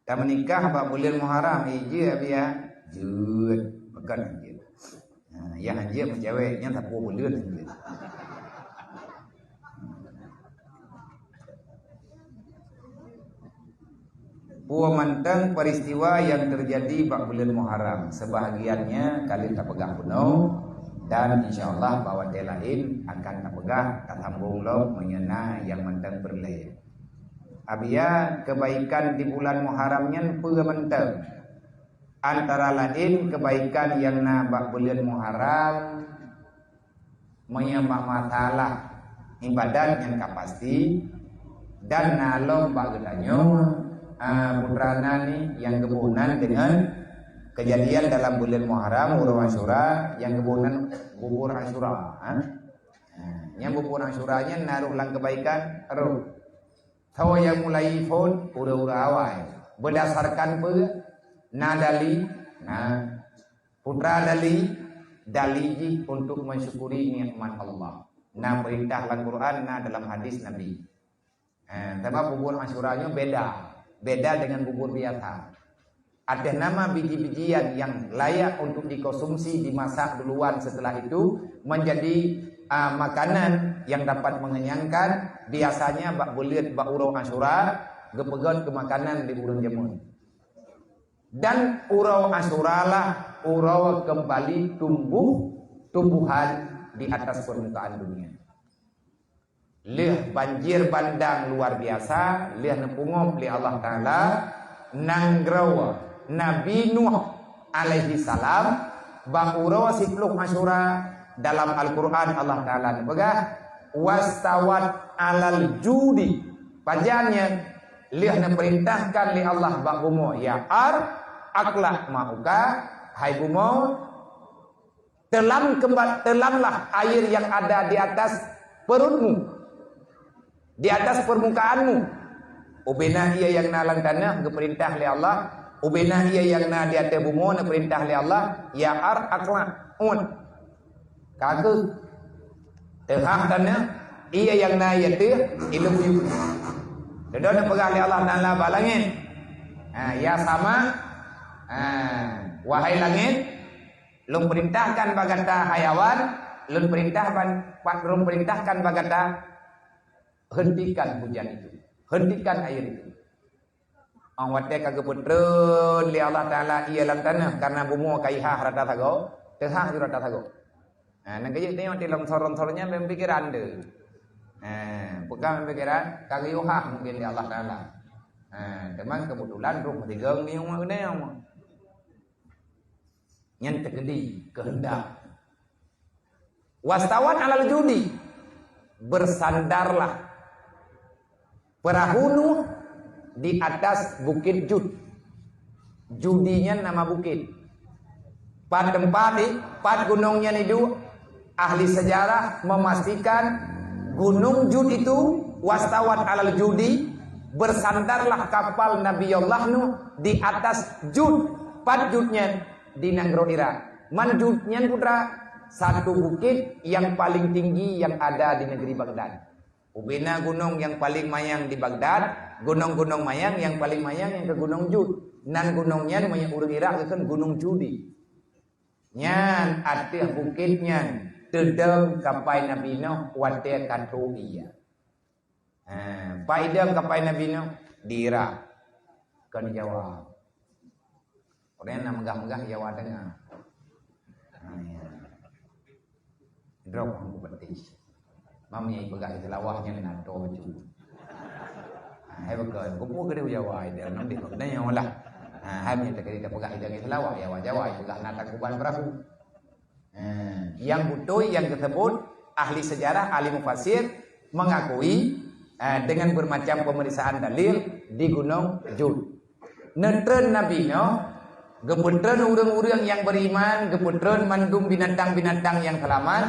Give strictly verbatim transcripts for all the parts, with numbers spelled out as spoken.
Tameunikah bak buleuen Muharram, eh, jeuet, Abiya? Jeuet. Pakon jeuet? Ha, nyang jeuet meucewek, nyan sapeue buleuen jeuet. Peue mantong peristiwa nyang teujadi bak buleuen Muharram, seubahagiannya ka lheueh tapeugah bunoe, dan insya Allah bak watée laén akan tapeugah, tasambong lom meunyoe na nyang mantong peureulée. Abiya, keubaikan di bulan Muharram nyan peue mantong? Antara laén keubaikan nyang na bak buleuen Muharram, meunyoe bak masalah ibadat nyan ka pasti, dan na lom bak geutanyoe, a, putra na ni nyang geuboh nan deungon keujadian dalam buleuen Muharram, uroe Asyura, nyang geuboh nan bubur Asyura, ha? Ha, nyang bubur Asyura nyan na rhoh lam keubaikan, rhoh. Soe nyang mulai phon, ureuëng-ureuëng awai. Beudasarkan peue? Na dali, na putra dali, dali jih untuk mensyukuri nikmat Allah. Na peurintah lam Quran, na dalam hadis Nabi. Eh, sabab bubur Asyura nyoe beda. Beda dengan bubur biasa. Ada nama biji-bijian yang layak untuk dikonsumsi, dimasak duluan, setelah itu menjadi, ah, makanan yang dapat mengenyangkan. Biasanya bak buleuen, bak uroe Asyura, geupeugét keu makanan di ureuëng jameun. Dan uroe Asyura lah uroe kembali tumbuh tumbuhan di atas permukaan dunia. Lheueh banjir bandang luar biasa, lheueh neupeungop lé Allah Taala nanggroe Nabi Nuh alaihi salam, bak uroe siploh Asyura, dalam Al-Quran Allah Taala neupeugah, "Wastawat alal judi." Pajan nyan? Lheueh neupeurintahkan lé Allah bak bumoe, "Ya ar, aqla' ma'uka," hai bumoe, Teulam kemba-, teulamlah air yang ada di atas perutmu, di atas permukaanmu. Ubena ia yang na lam tanah geuperintah lé Allah, ubena ia yang na di ateueh bumoe neuperintah lé Allah, ya ar aqla', uet. Ka kheueh teuhah tanah, ia yang na di ateueh ileumu. Dudoe neupeugah lé Allah Taala bak langét, ha, ya sama, ha, wahai langét, Lôn perintahkan bak gata hai awan, lôn perintah ban-, pat-, lôn perintahkan bak gata, hentikan hujan itu, hentikan air itu. Óh watée ka geupeutreun lé Allah Taala ie lam tanoh, kareuna bumoe ka ihah rata sagoe, teuhah ju rata sagoe. Nah, nyang keujeuet teuh watée longsor-longsor nyan meupikiran deuh. Nah, peugah meupikiran, ka geuyue hah mungken lé Allah Taala. Nah, teuma keubeutulan roh meutigong di umat geuneuk. Nyan teukeudi keuheundak. Wastawat alal judi, bersandarlah perahu Nuh di atas bukit Jud. Judi nyan nama bukit. Pat teumpat, pat gunong nyan iduek? Ahli sejarah memastikan gunong Jud itu, wastawat alal judi, bersandarlah kapal Nabi Allah Nuh di atas Jud. Pat Jud nyan? Di nanggroe Irak. Man Jud nyan, putra, satu bukit yang paling tinggi yang ada di negeri Baghdad. Ubena gunong nyang paléng manyang di Baghdad, gunong-gunong manyang nyang paléng manyang nyang keu gunong Jud. Nan gunong nyan meunyoe ureuëng Irak geukheun gunong Judi. Nyan ateueh bukét nyan teudong kapai Nabi Nuh watée ka trok ie. Ha, pai dong kapai Nabi Nuh? Di Irak, kon Jawa. Ureuëng nyang na meugah-meugah Jawa Teungoh. Ha, ya. Droe hana kupeugah. Meunyoe peugah di Seulawah nyan na droe bacut. Ha, hai beutôi. Kupeugah di Jawa, di dalam di Jawa lah. Ha, hai meunyoe teukeudi tapeugah di Seulawah, Jawa, Jawa, peugah na Tangkuban Perahu. Eh, nyang beutôi nyang geuseubut ahli sejarah, ahli mufasir mengakui, eh, dengan bermacam pemeriksaan dalil di Gunong Jud. Neutreun Nabi Nuh, geupeutreun ureuëng-ureuëng nyang beriman, geupeutreun mandum binatang-binatang nyang seulamat,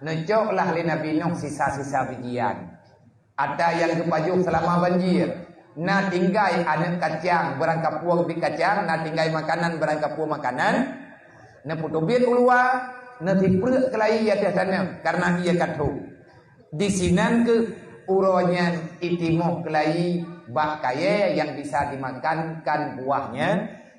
neucoklah lé Nabi Nuh sisa-sisa bijian. Ata nyang geupajoh seulama banjir, na tinggai aneuëk kacang beurangkapeue biet kacang, na tinggai makanan beurangkapeue makanan, neupeuteubiet u luwa, neusipreuk keulayi ateueh tanoh, kareuna ie ka trok. Disinan kheueh uroe nyan itimoh keulayi bak kayèe nyang bisa dimakankan buahnya,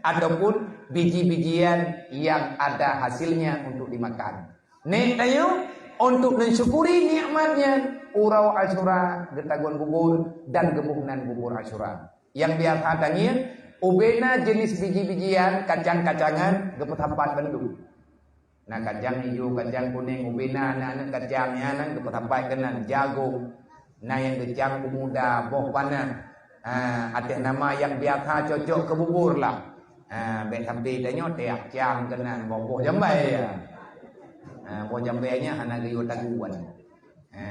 ataupun biji-bijian yang ada hasilnya untuk dimakan. Nèk tanyoe, untuk mensyukuri nikmat nyan, uroe Asyura geutagun bubur dan geuboh nan bubur Asyura. Nyang biasa tangieng, ubena jenis biji-bijian, kacang-kacangan geupeusampat bandum. Na kacang ijo, kacang kunèng, ubena, na aneuk kacang nyan geupeusampat keunan, jagong, na nyang geucang peumuda, boh panah. Ha, ateueh nama nyang biasa cocok keu bubur lah. Ha, bèk sampai tanyoe tiak cang keunan boh-boh jambai ya. Ha, boh jambai nyan hana geuyue taguan. Ha.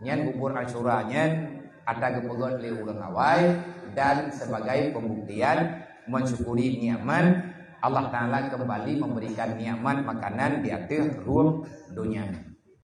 Nyan bubur Asyura nyan ata geupeugöt lé ureueng awai dan sebagai pembuktian mensyukuri nikmat Allah Taala kembali memberikan nikmat makanan di ateueh rhueng donya.